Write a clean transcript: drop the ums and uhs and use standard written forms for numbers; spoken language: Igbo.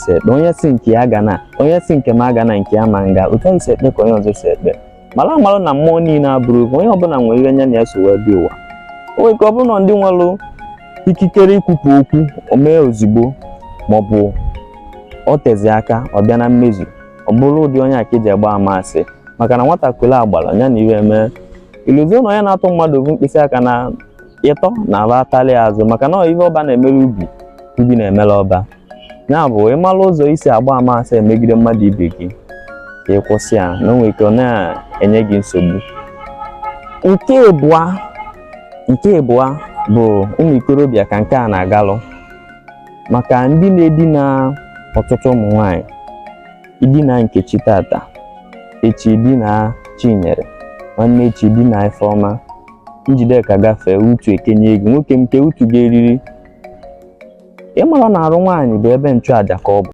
si ekpe. Onye si nke ya ga na, onye si nke m aga na, nke ya ma nga. Otu anyị si ekpe ka onye ọzọ si ekpe. Mara amalụ na mmụọ niile abụrụ ofu. Onye ọbụla nwere ihe nya na ya so wee bịa ụwa. O nwere ike ọ bụrụ na ndị nwere ikikere ikwupụ okwu o mee ozugbo, maọbụ ọ tezi aka ọ bịa na mmezu. Ọ bụrụ ụdị onye a ka eji agba ama asị, maka na nwata kule agbara ya na iwe mee iluzo na onye na-atụ mmadụ ofu mkpịsị aka na ịtọ na aba atalị azụ, maka na ọ ife ọba na-emere ubi, ubi na-emere ọba. Ya bụ, ịmalụ ụzọ isi agba ama asị emegide mmadụ ibe gị, ka ị kwụsị ya, na o nwere ike ọ na-enye gị nsogbu. Nke ịbụa bụ ụmụ ikorobịa ka nke a na-agalụ, maka ndị na-edina ọtụtụ ụmụ nwanyị. Idina Nkechi tata, echi idina Chinyere, nwanne echi idina Ifeọma, Njideka gafee, utu ekenye gị. Nwoke m, ke utu gị eriri. Ịmara na arụ nwaanyị bụ ebe nchụaja ka ọ bụ.